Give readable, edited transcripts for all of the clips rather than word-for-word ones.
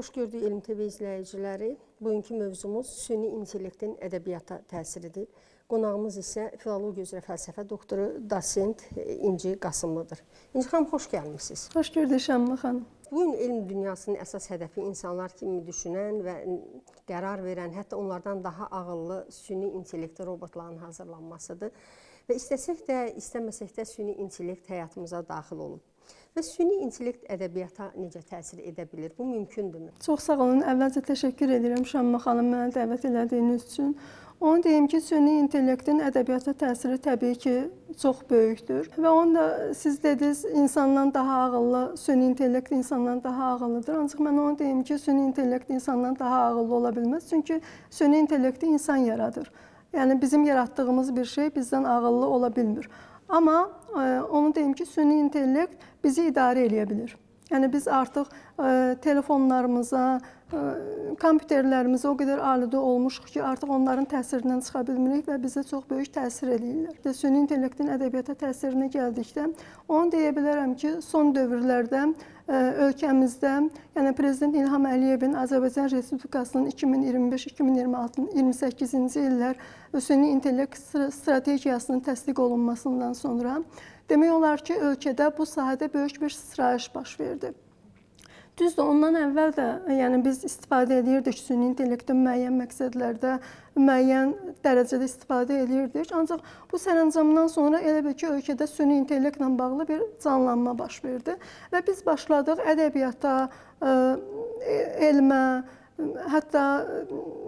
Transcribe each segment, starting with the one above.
Xoş gördük Elm TV izləyiciləri. Bugünkü mövzumuz süni intellektin ədəbiyyata təsiridir. Qonağımız isə filologiya üzrə fəlsəfə doktoru, dosent İnci Qasımlıdır. İnci xanım, xoş gəlmisiniz. Xoş gördük Şamlı xanım. Bu gün elm dünyasının əsas hədəfi insanlar kimi düşünən və qərar verən, hətta onlardan daha ağıllı süni intellektli robotların hazırlanmasıdır. Və istəsək də, istəməsək də süni intellekt həyatımıza daxil olub. Və süni intellekt ədəbiyyata necə təsir edə bilir? Bu mümkündürmü? Çox sağ olun. Əvvəlcə təşəkkür edirəm Şamlı xanım mənə dəvət elədiyiniz üçün. Onu deyim ki, süni intellektin ədəbiyyata təsiri təbii ki, çox böyükdür. Və onu da siz dediniz, insandan daha ağıllı, süni intellekt insandan daha ağıllıdır. Ancaq mən onu deyim ki, süni intellekt insandan daha ağıllı ola bilməz. Çünki süni intellekti insan yaradır. Yəni bizim yaratdığımız bir şey bizdən ağıllı ola bilmir. Amma onu deyim ki, süni intellekt bizi idarə eləyə bilir. Yəni biz artıq telefonlarımıza, kompüterlərimizə o qədər aludə olmuşuq ki, artıq onların təsirindən çıxa bilmirik və bizə çox böyük təsir eləyirlər. Süni intellektin ədəbiyyata təsirinə gəldikdə, onu deyə bilərəm ki, son dövrlərdə ölkəmizdə, yəni Prezident İlham Əliyevin Azərbaycan Respublikasının 2025-2026-28-ci illər süni intellekt strategiyasının təsdiq olunmasından sonra demək olar ki, ölkədə bu sahədə böyük bir sıçrayış baş verdi. Düzdür, ondan əvvəl də yəni biz istifadə edirdik süni intellektdən müəyyən məqsədlərdə, müəyyən dərəcədə istifadə edirdik. Ancaq bu sərəncamdan sonra elə bil ki, ölkədə süni intellektlə bağlı bir canlanma baş verdi və biz başladıq ədəbiyyata, elmə, hətta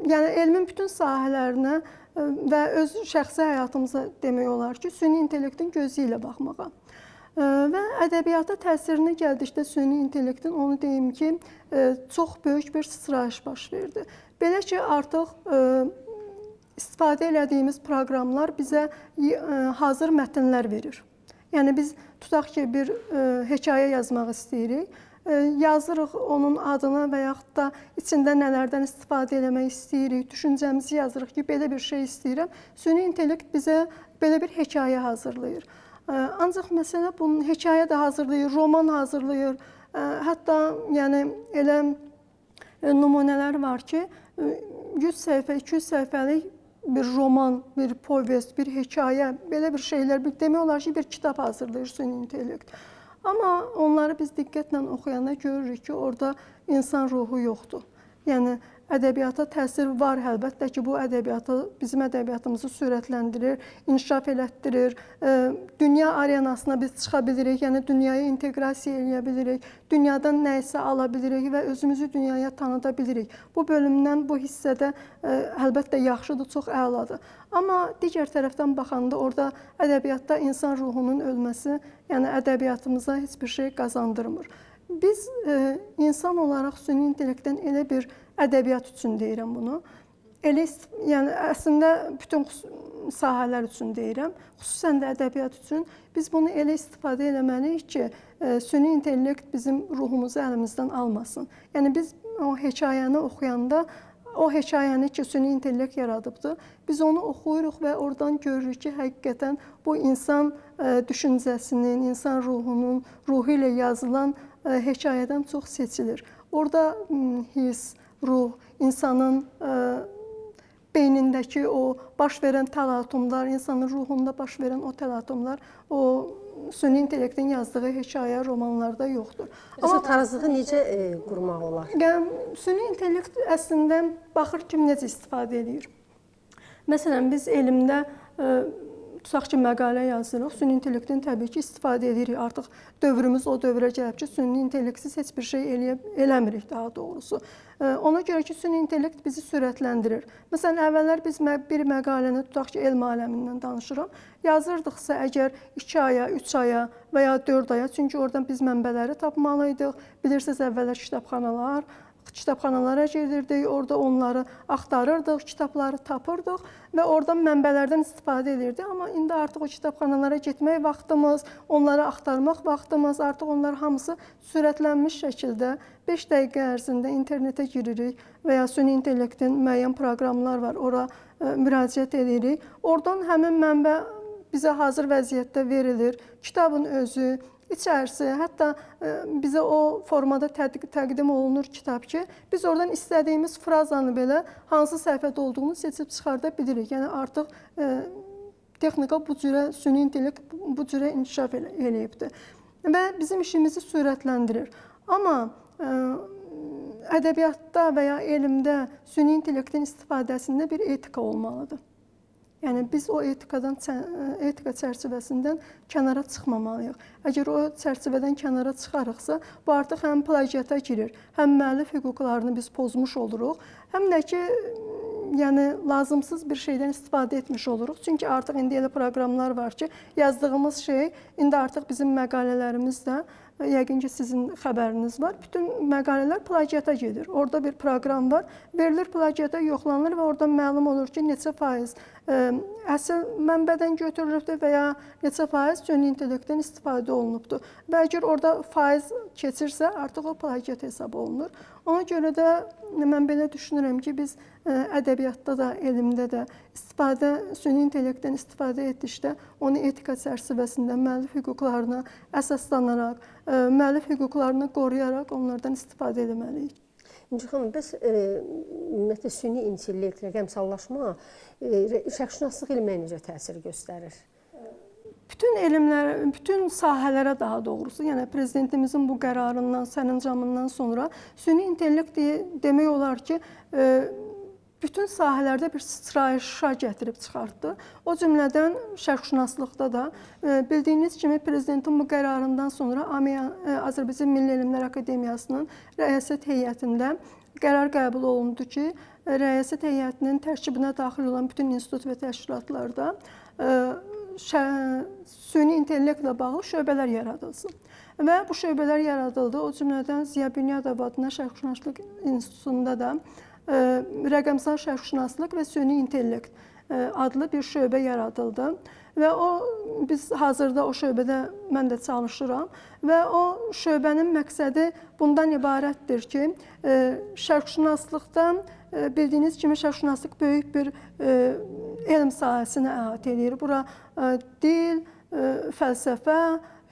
yəni elmin bütün sahələrinə və öz şəxsi həyatımıza demək olar ki, süni intellektin gözü ilə baxmağa. Və ədəbiyyata təsirinə gəldikdə süni intellektin onu deyim ki, çox böyük bir sıçrayış baş verdi. Belə ki, artıq istifadə elədiyimiz proqramlar bizə hazır mətnlər verir. Yəni biz tutaq ki, bir hekayə yazmaq istəyirik, yazırıq onun adını və yaxud da içində nələrdən istifadə eləmək istəyirik, düşüncəmizi yazırıq ki, belə bir şey istəyirəm. Süni intellekt bizə belə bir hekayə hazırlayır. Ancaq məsələ bunun hekayə də hazırlayır, roman hazırlayır. Hətta yəni elə nümunələr var ki, 100 səhifə, 200 səhifəlik bir roman, bir povest, bir hekayə, belə bir şeylər, demək olar ki, bir kitab hazırlayır süni intellekt. Amma onları biz diqqətlə oxuyanda görürük ki, orada insan ruhu yoxdur. Yəni ədəbiyyata təsir var, əlbəttə ki, bu ədəbiyyatı, bizim ədəbiyyatımızı sürətləndirir, inkişaf elətdirir. Dünya arenasına biz çıxa bilirik, yəni dünyaya inteqrasiya eləyə bilirik, dünyadan nə isə ala bilirik və özümüzü dünyaya tanıda bilirik. Bu bölümdən, bu hissədə əlbəttə yaxşıdır, çox əladır. Amma digər tərəfdən baxanda orada ədəbiyyatda insan ruhunun ölməsi, yəni ədəbiyyatımıza heç bir şey qazandırmır. Biz insan olaraq süni intellektdən elə bir ədəbiyyat üçün deyirəm bunu. Elə, yəni əslində bütün sahələr üçün deyirəm, xüsusən də ədəbiyyat üçün biz bunu elə istifadə eləməliyik ki, süni intellekt bizim ruhumuzu əlimizdən almasın. Yəni biz o hekayəni oxuyanda, o hekayəni ki, süni intellekt yaradıbdır, biz onu oxuyuruq və oradan görürük ki, həqiqətən bu insan düşüncəsinin, insan ruhunun, ruhu ilə yazılan hekayədən çox seçilir. Orada his, ruh, insanın beynindəki o baş verən təlatumlar, insanın ruhunda baş verən o təlatumlar o süni intellektin yazdığı hekayə, romanlarda yoxdur. Amma tarazlığı necə qurmaq olar? Yəni süni intellekt əslində baxır kim necə istifadə edir. Məsələn, biz elmdə tutaq ki, məqalə yazırıq, süni intellektdən təbii ki, istifadə edirik. Artıq dövrümüz o dövrə gəlib ki, süni intelлекtsiz heç bir şey eləmirik daha doğrusu. Ona görə ki, süni intellekt bizi sürətləndirir. Məsələn, əvvəllər biz bir məqaləni, tutaq ki, elm aləmindən danışıram, yazırdıqsa əgər 2 aya, 3 aya və ya 4 aya, çünki oradan biz mənbələri tapmalıydıq. Bilirsiniz, əvvəllər kitabxanalara gedirdik, orada onları axtarırdıq, kitabları tapırdıq və oradan mənbələrdən istifadə edirdik. Amma indi artıq o kitabxanalara getmək vaxtımız, onları axtarmaq vaxtımız, artıq onlar hamısı sürətlənmiş şəkildə 5 dəqiqə ərzində internetə giririk və ya süni intellektin müəyyən proqramlar var, ora müraciət edirik. Oradan həmin mənbə bizə hazır vəziyyətdə verilir. Kitabın özü, İçərisi, hətta bizə o formada təqdim olunur kitab ki, biz oradan istədiyimiz frazanı belə hansı səhifədə olduğunu seçib çıxarda bilirik. Yəni artıq texnika bu cürə, süni intellekt bu cürə inkişaf eləyibdir və bizim işimizi sürətləndirir. Amma ədəbiyyatda və ya elmdə süni intellektin istifadəsində bir etika olmalıdır. Yəni biz o etikadan, etika çərçivəsindən kənara çıxmamalıyıq. Əgər o çərçivədən kənara çıxarıqsa, bu artıq həm plagiata girir, həm müəllif hüquqlarını biz pozmuş oluruq, həm də ki, yəni lazımsız bir şeydən istifadə etmiş oluruq. Çünki artıq indi elə proqramlar var ki, yazdığımız şey indi artıq bizim məqalələrimiz də, yəqin ki, sizin xəbəriniz var. Bütün məqalələr plagiata gedir. Orada bir proqram var. Verilir plagiata, yoxlanılır və oradan məlum olur ki, neçə faiz əsl mənbədən götürülübdür və ya neçə faiz süni intellektdən istifadə olunubdur. Və əgər orada faiz keçirsə, artıq o plagiat hesab olunur. Ona görə də mən belə düşünürəm ki, biz ədəbiyyatda da, elmdə də süni intellektdən istifadə etdikdə onu etika çərçivəsində müəllif hüquqlarına əsaslanaraq, müəllif hüquqlarını qoruyaraq onlardan istifadə etməliyik. İnci xanım, bəs ümumiyyətlə süni intellekt, rəqəmsallaşma şərqşünaslıq elminə necə təsir göstərir? Bütün elmlərə, bütün sahələrə daha doğrusu, yəni prezidentimizin bu qərarından, sərəncamından sonra süni intellekt demək olar ki, bütün sahələrdə bir sıçrayışa gətirib çıxartdı. O cümlədən şərqşünaslıqda da bildiyiniz kimi prezidentin bu qərarından sonra Azərbaycan Milli Elmlər Akademiyasının rəyasət heyətində qərar qəbul olundu ki, rəyasət heyətinin tərkibinə daxil olan bütün institut və təşkilatlarda süni intellektlə bağlı şöbələr yaradılsın. Və bu şöbələr yaradıldı. O cümlədən Ziya Bünyadov adına Şərqşünaslıq İnstitutunda da rəqəmsal şərqşünaslıq və süni intellekt adlı bir şöbə yaradıldı. Və o biz hazırda o şöbədə mən də çalışıram və o şöbənin məqsədi bundan ibarətdir ki, şərqşünaslıqda bildiyiniz kimi şərqşünaslıq böyük bir elm sahəsini əhatə eləyir. Bura dil, fəlsəfə,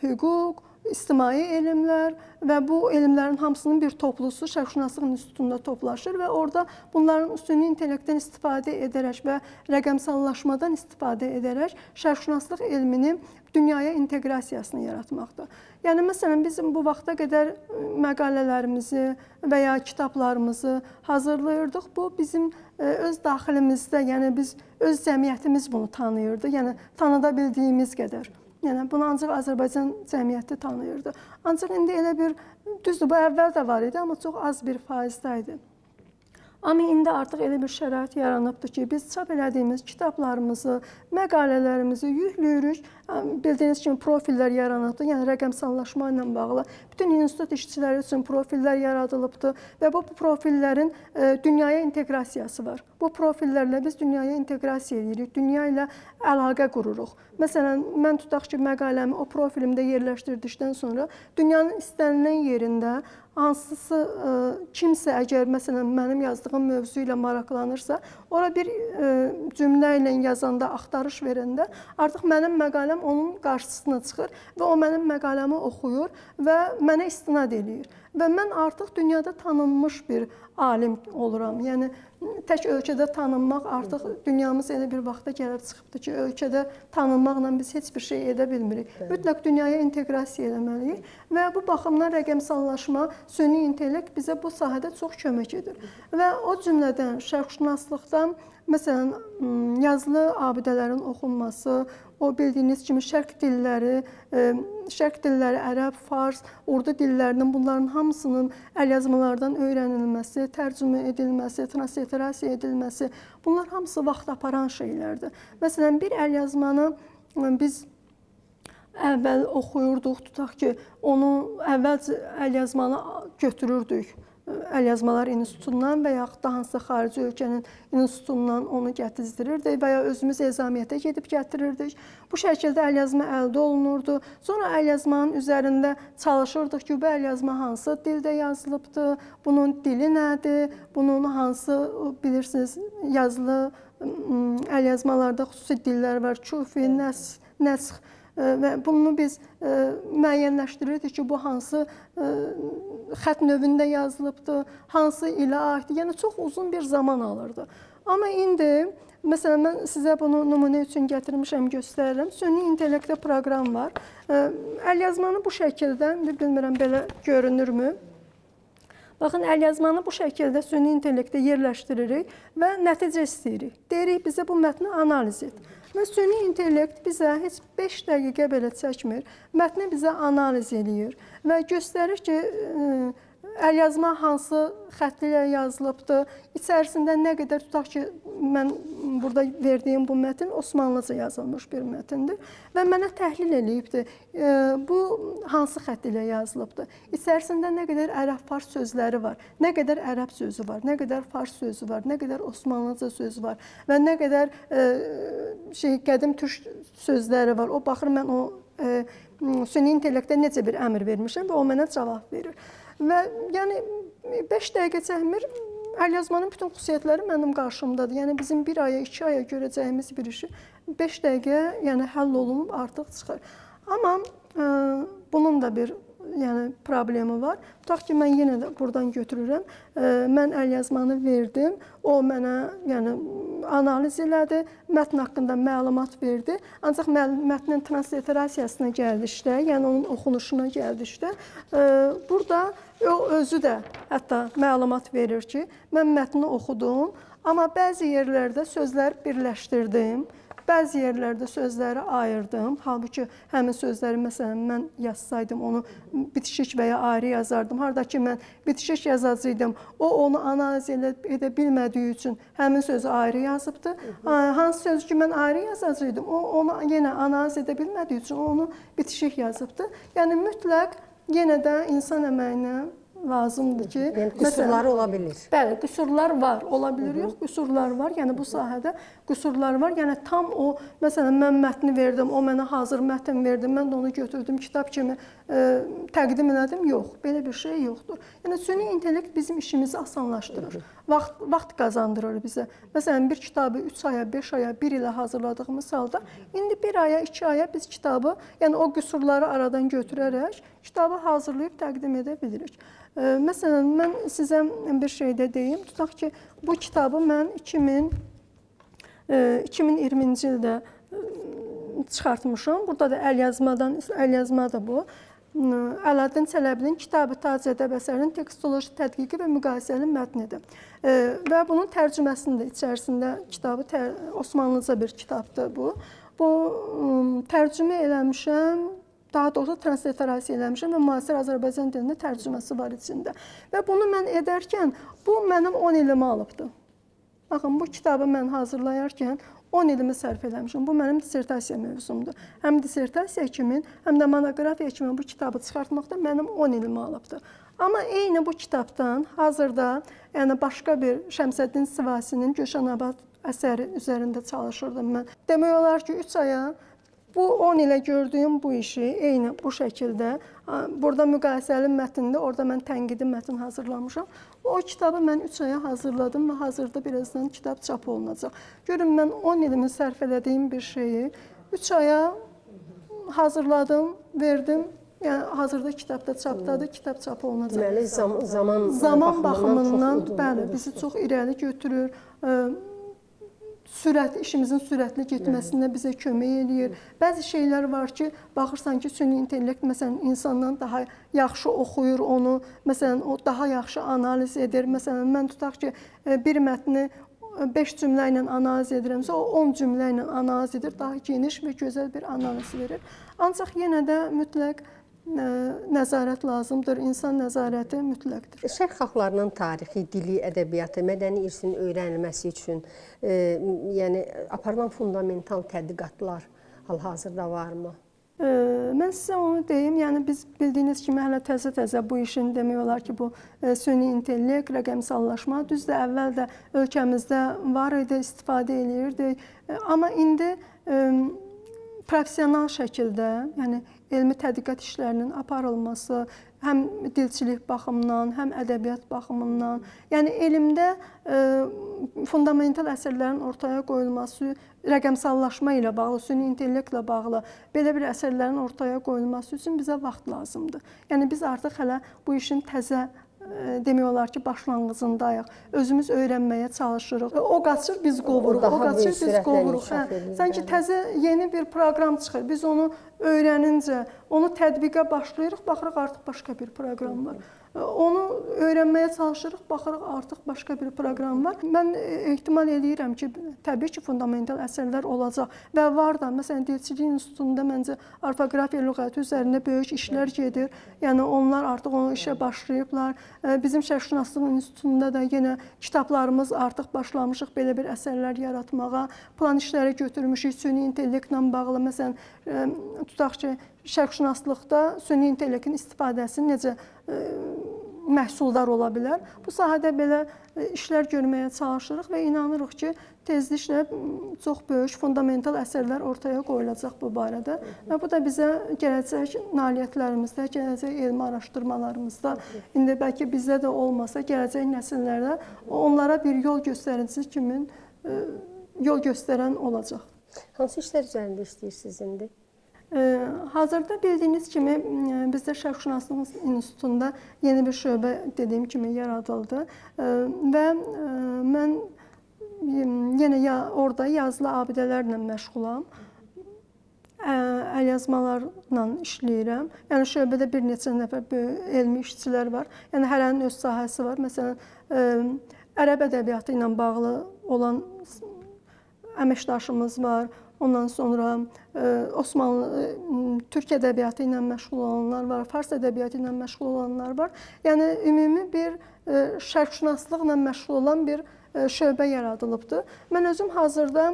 hüquq, ictimai elmlər və bu elmlərin hamısının bir toplusu Şərqşünaslıq İnstitutunda toplaşır və orada bunların süni intellektdən istifadə edərək və rəqəmsallaşmadan istifadə edərək şərqşünaslıq elmini dünyaya inteqrasiyasını yaratmaqdır. Yəni məsələn bizim bu vaxta qədər məqalələrimizi və ya kitablarımızı hazırlayırdıq. Bu bizim öz daxilimizdə, yəni biz öz cəmiyyətimiz bunu tanıyırdı. Yəni tanıda bildiyimiz qədər. Yəni bunu ancaq Azərbaycan cəmiyyəti tanıyırdı. Ancaq indi elə bir, düzdür, bu əvvəl də var idi, amma çox az bir faizdə idi. Amma indi artıq elə bir şərait yaranıbdır ki, biz çap elədiyimiz kitablarımızı, məqalələrimizi yükləyirik. Bildiyiniz kimi profillər yaranıbdır, yəni rəqəmsallaşma ilə bağlı. Bütün institut işçiləri üçün profillər yaradılıbdır və bu profillərin dünyaya inteqrasiyası var. Bu profillərlə biz dünyaya inteqrasiya edirik, dünya ilə əlaqə qururuq. Məsələn, mən tutaq ki, məqaləmi o profilimdə yerləşdirdikdən sonra dünyanın istənilən yerində hansısa kimsə əgər məsələn mənim yazdığım mövzu ilə maraqlanırsa, ora bir cümlə ilə yazanda, axtarış verəndə artıq mənim məqaləm onun qarşısına çıxır və o mənim məqaləmi oxuyur və mənə istinad eləyir. Və mən artıq dünyada tanınmış bir alim oluram. Yəni tək ölkədə tanınmaq artıq dünyamız elə bir vaxta gəlib çıxıbdır ki, ölkədə tanınmaqla biz heç bir şey edə bilmirik. Mütləq dünyaya inteqrasiya eləməliyik və bu baxımdan rəqəmsallaşma, süni intellekt bizə bu sahədə çox kömək edir. Və o cümlədən şərqşünaslıqda məsələn yazılı abidələrin oxunması, o bildiyiniz kimi şərq dilləri, ərəb, fars, urdu dillərinin bunların hamısının əlyazmalardan öyrənilməsi, tərcümə edilməsi, transliterasiya edilməsi, bunlar hamısı vaxt aparan şeylərdir. Məsələn, bir əlyazmanı biz əvvəl oxuyurduq, tutaq ki, onu əvvəl əlyazmanı götürürdük. Əlyazmalar İnstitutundan və yaxud da hansısa xarici ölkənin institutundan onu gətizdirirdik və ya özümüz ezamiyyətə gedib gətirirdik. Bu şəkildə əlyazma əldə olunurdu. Sonra əlyazmanın üzərində çalışırdıq ki, bu əlyazma hansı dildə yazılıbdır, bunun dili nədir, bunun hansı, bilirsiniz, yazılı əlyazmalarda xüsusi dillər var, Kufi, Nəsx, Və bunu biz müəyyənləşdirirdik ki, bu hansı xətt növündə yazılıbdır, hansı ilə aiddir. Yəni çox uzun bir zaman alırdı. Amma indi məsələn mən sizə bunu nümunə üçün gətirmişəm, göstərirəm. Süni intellektdə proqram var. Əlyazmanı bu şəkildə, bilmirəm belə görünürmü? Baxın, əlyazmanı bu şəkildə süni intellektdə yerləşdiririk və nəticə istəyirik. Deyirik bizə bu mətni analiz et. Və süni intellekt bizə heç 5 dəqiqə belə çəkmir. Mətni bizə analiz eləyir və göstərir ki, əlyazma hansı xətt ilə yazılıbdır, içərisində nə qədər, tutaq ki, mən burada verdiyim bu mətn Osmanlıca yazılmış bir mətndir və mənə təhlil eləyibdir, bu hansı xətt ilə yazılıbdır, içərisində nə qədər ərəb-fars sözləri var, nə qədər ərəb sözü var, nə qədər fars sözü var, nə qədər Osmanlıca sözü var və nə qədər qədim türk sözləri var. O baxır, mən o süni intellektə necə bir əmr vermişəm və o mənə cavab verir. Və yəni 5 dəqiqə çəkmir, əlyazmanın bütün xüsusiyyətləri mənim qarşımdadır. Yəni bizim 1 aya, 2 aya görəcəyimiz bir işi 5 dəqiqə yəni həll olunub artıq çıxır. Amma bunun da bir yəni problemi var. Tutaq ki, mən yenə də buradan götürürəm. Mən əlyazmanı verdim. O mənə yəni analiz elədi, mətn haqqında məlumat verdi. Ancaq mətnin transliterasiyasına gəldikdə, yəni onun oxunuşuna gəldikdə, burada o özü də hətta məlumat verir ki, mən mətni oxudum, amma bəzi yerlərdə sözlər birləşdirdim. Bəzi yerlərdə sözləri ayırdım. Halbuki həmin sözləri məsələn mən yazsaydım onu bitişik və ya ayrı yazardım. Harda ki mən bitişik yazacaqdım, o onu analiz edə bilmədiyi üçün həmin sözü ayrı yazıbdı. Hansı sözü ki mən ayrı yazacaqdım, o onu yenə analiz edə bilmədiyi üçün onu bitişik yazıbdı. Yəni mütləq yenə də insan əməyinə lazımdır ki, yəni qüsurları ola bilir. Bəli, qüsurlar var, ola bilir, yox, qüsurlar var. Yəni bu sahədə qüsurlar var. Yəni tam o, məsələn, mən mətni verdim, o mənə hazır mətn verdi, mən də onu götürdüm, kitab kimi təqdim elədim. Yox, belə bir şey yoxdur. Yəni süni intellekt bizim işimizi asanlaşdırır. Vaxt qazandırır bizə. Məsələn, bir kitabı 3 aya, 5 aya, 1 ilə hazırladığımız halda indi 1 aya, 2 aya biz kitabı, yəni o qüsurları aradan götürərək kitabı hazırlayıb təqdim edə bilirik. Məsələn, mən sizə bir şey də deyim. Tutaq ki, bu kitabı mən 2020-ci ildə çıxartmışam. Burada da əlyazmadır bu. Ələddin Çələbinin Kitab-ı Tac ədəb əsərinin tekstoloji tədqiqi və müqayisəli mətnidir. Və bunun tərcüməsini də içərisində kitabı Osmanlıca bir kitabdır bu. Bu tərcümə eləmişəm. Daha doğrusu transliterasiya eləmişəm və müasir Azərbaycan dilində tərcüməsi var içində. Və bunu mən edərkən, bu mənim 10 ilimi alıbdı. Baxın, bu kitabı mən hazırlayarkən 10 ilimi sərf eləmişəm. Bu mənim dissertasiya mövzumdur. Həm dissertasiya kimi, həm də monoqrafiya kimi bu kitabı çıxartmaqda mənim 10 ilimi alıbdı. Amma eyni bu kitabdan hazırda, yəni başqa bir Şəmsəddin Sivasinin Gülşənabad əsəri üzərində çalışırdım mən. Demək olar ki, 3 aya bu 10 ilə gördüyüm bu işi eyni bu şəkildə, burada müqayisəli mətndə, orada mən tənqidi mətn hazırlamışam. O kitabı mən 3 aya hazırladım və hazırda birazdan kitab çap olunacaq. Görün, mən 10 ilimi sərf elədiyim bir şeyi 3 aya hazırladım, verdim. Yəni hazırda kitabda çapdadır, kitab çap olunacaq. Deməli, zaman baxımından, bəli, bizi çox irəli götürür. İşimizin sürətli getməsinə bizə kömək eləyir. Bəzi şeylər var ki, baxırsan ki, süni intellekt məsələn insandan daha yaxşı oxuyur onu, məsələn o daha yaxşı analiz edir. Məsələn mən tutaq ki, bir mətni 5 cümlə ilə analiz edirəmsə, o 10 cümlə ilə analiz edir, daha geniş və gözəl bir analiz verir. Ancaq yenə də mütləq nəzarət lazımdır, insan nəzarəti mütləqdir. Şərq xalqlarının tarixi, dili, ədəbiyyatı, mədəni irsinin öyrənilməsi üçün yəni aparılan fundamental tədqiqatlar hal-hazırda varmı? Mən sizə onu deyim, yəni biz bildiyiniz kimi hələ təzə-təzə bu işin demək olar ki, bu süni intellekt, rəqəmsallaşma, düzdür, əvvəl də ölkəmizdə var idi, istifadə eləyirdik, amma indi professional şəkildə, yəni elmi tədqiqat işlərinin aparılması, Həm dilçilik baxımından, həm ədəbiyyat baxımından. Yəni elmdə fundamental əsərlərin ortaya qoyulması, rəqəmsallaşma ilə bağlı, süni intellektlə bağlı belə bir əsərlərin ortaya qoyulması üçün bizə vaxt lazımdır. Yəni biz artıq hələ bu işin təzə, demək olar ki, başlanğıcındayıq. Özümüz öyrənməyə çalışırıq. O qaçır, biz qovuruq. O qaçır, biz qovuruq. Hə. Sanki təzə yeni bir proqram çıxır. Biz onu öyrənincə, onu tətbiqə başlayırıq, baxırıq artıq başqa bir proqram var. Onu öyrənməyə çalışırıq, baxırıq artıq başqa bir proqram var. Mən ehtimal eləyirəm ki, təbii ki, fundamental əsərlər olacaq və var da. Məsələn, Dilçilik İnstitutunda məncə orfoqrafiya lüğəti üzərində böyük işlər gedir. Yəni onlar artıq onu işə başlayıblar. Bizim Şərqşünaslıq İnstitutunda da yenə kitablarımız artıq başlamışıq belə bir əsərlər yaratmağa. Plan işləri götürmüşük süni intellektlə bağlı. Məsələn, tutaq ki, şərqşünaslıqda süni intellektin istifadəsi necə məhsuldar ola bilər. Bu sahədə belə işlər görməyə çalışırıq və inanırıq ki, tezliklə çox böyük fundamental əsərlər ortaya qoyulacaq bu barədə. Və bu da bizə gələcək nailiyyətlərimizdə, gələcək elmi araşdırmalarımızda, indi bəlkə bizdə də olmasa, gələcək nəsillərdə onlara bir yol göstərici kimi yol göstərən olacaq. Hansı işlər üzərində işləyirsiniz indi? Hazırda bildiyiniz kimi bizdə Şərqşünaslıq İnstitutunda yeni bir şöbə dediyim kimi yaradıldı və mən yenə orada yazılı abidələrlə məşğulam, əlyazmalarla işləyirəm. Yəni şöbədə bir neçə nəfər elmi işçilər var. Yəni hərənin öz sahəsi var. Məsələn, ərəb ədəbiyyatı ilə bağlı olan əməkdaşımız var. Ondan sonra Osmanlı, türk ədəbiyyatı ilə məşğul olanlar var, fars ədəbiyyatı ilə məşğul olanlar var. Yəni ümumi bir şərqşünaslıqla məşğul olan bir şöbə yaradılıbdır. Mən özüm hazırda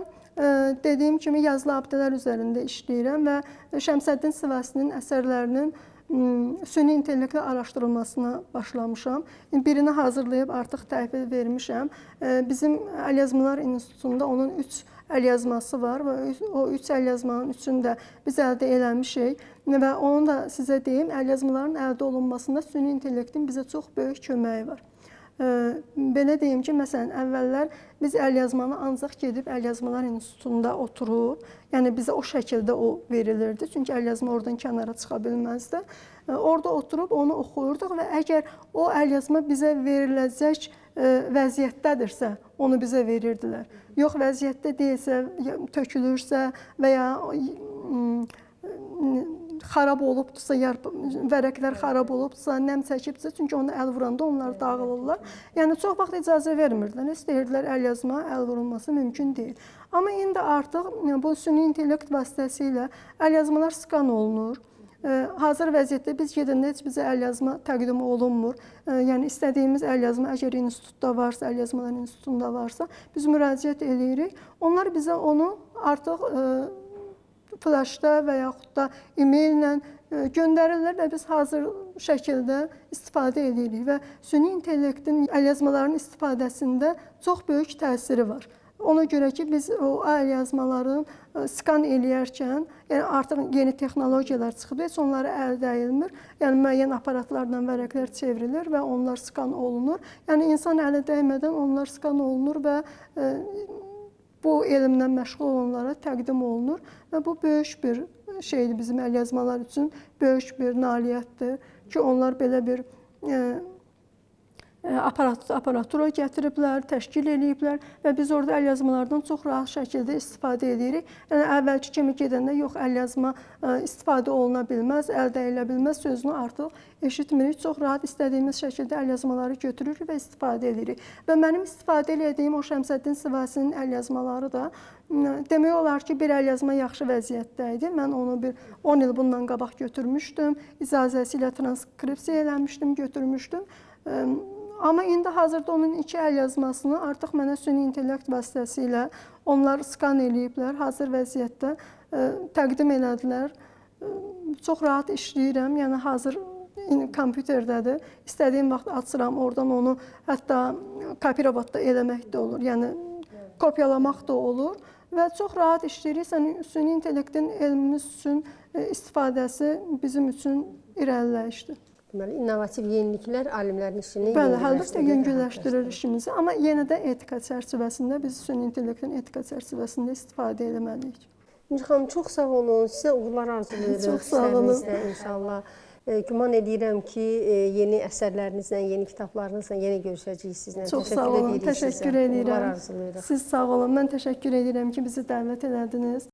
dediyim kimi yazılı abidələr üzərində işləyirəm və Şəmsəddin Sivasinin əsərlərinin süni intellektlə araşdırılmasına başlamışam. Birini hazırlayıb artıq təhvil vermişəm. Bizim Əlyazmalar İnstitutunda onun 3 əlyazması var və o 3 əlyazmanın üçünü də biz əldə eləmişik və onu da sizə deyim, əlyazmaların əldə olunmasında süni intellektin bizə çox böyük köməyi var. Belə deyim ki, məsələn, əvvəllər biz əlyazmanı ancaq gedib Əlyazmalar İnstitutunda oturub, yəni bizə o şəkildə o verilirdi, çünki əlyazma oradan kənara çıxa bilməzdi. Orada oturub onu oxuyurduq və əgər o əlyazma bizə veriləcək vəziyyətdədirsə, onu bizə verirdilər. Yox, vəziyyətdə deyilsə, tökülürsə və ya xarab olubdursa, vərəqlər xarab olubdursa, nəm çəkibdirsə, çünki onu əl vuranda onlar dağılırlar. Yəni çox vaxt icazə vermirdilər. Heç deyirdilər əlyazma əl vurulması mümkün deyil. Amma indi artıq bu süni intellekt vasitəsilə əlyazmalar skan olunur. Hazır vəziyyətdə biz gedəndə heç bizə əlyazma təqdim olunmur. Yəni istədiyimiz əlyazma əgər institutda varsa, Əlyazmalar İnstitutunda varsa, biz müraciət eləyirik. Onlar bizə onu artıq flaşda və yaxud da e-maillə göndərirlər və biz hazır şəkildə istifadə edirik və süni intellektin əlyazmaların istifadəsində çox böyük təsiri var. Ona görə ki, biz o əlyazmaların skan eləyərkən, yəni artıq yeni texnologiyalar çıxıb, heç onlara əl dəyilmir. Yəni müəyyən aparatlarla vərəqlər çevrilir və onlar skan olunur. Yəni insan əli dəymədən onlar skan olunur və bu elmlə məşğul olanlara təqdim olunur və bu böyük bir şeydir bizim əlyazmalar üçün, böyük bir nailiyyətdir ki, onlar belə bir aparatura gətiriblər, təşkil eləyiblər və biz orada əlyazmalardan çox rahat şəkildə istifadə edirik. Yəni əvvəlki kimi gedəndə yox, əlyazma istifadə oluna bilməz, əldə edilə bilməz sözünü artıq eşitmirik. Çox rahat istədiyimiz şəkildə əlyazmaları götürürük və istifadə edirik. Və mənim istifadə elədiyim o Şəmsəddin Sivasinin əlyazmaları da demək olar ki, bir əlyazma yaxşı vəziyyətdə idi. Mən onu bir 10 il bundan qabaq götürmüşdüm. İcazəsi ilə transkripsiya eləmişdim, götürmüşdüm. Amma indi hazırda onun iki əlyazmasını artıq mənə süni intellekt vasitəsilə onlar skan eləyiblər, hazır vəziyyətdə təqdim elədilər. Çox rahat işləyirəm, yəni hazır kompüterdədir. İstədiyim vaxt açıram, oradan onu hətta kopirovat da eləmək də olur, yəni kopyalamaq da olur və çox rahat işləyirik. Yəni süni intellektin elmimiz üçün istifadəsi bizim üçün irəliləyişdir. Deməli, innovativ yeniliklər alimlərin işini Bəli, əlbəttə yüngülləşdirir işimizi, amma yenə də etika çərçivəsində biz süni intellektin etika çərçivəsində istifadə etməliyik. İnci xanım, çox sağ olun. Sizə uğurlar arzulayırıq. Çox sağ olun. İnşallah. Güman edirəm ki, yeni əsərlərinizlə, yeni kitablarınızla yenə görüşəcəyik sizlə. Çox sağ olun. Təşəkkür edirəm. Uğurlar arzulayırıq. Siz sağ olun. Mən təşəkkür edirəm ki, bizi dəvət elədiniz.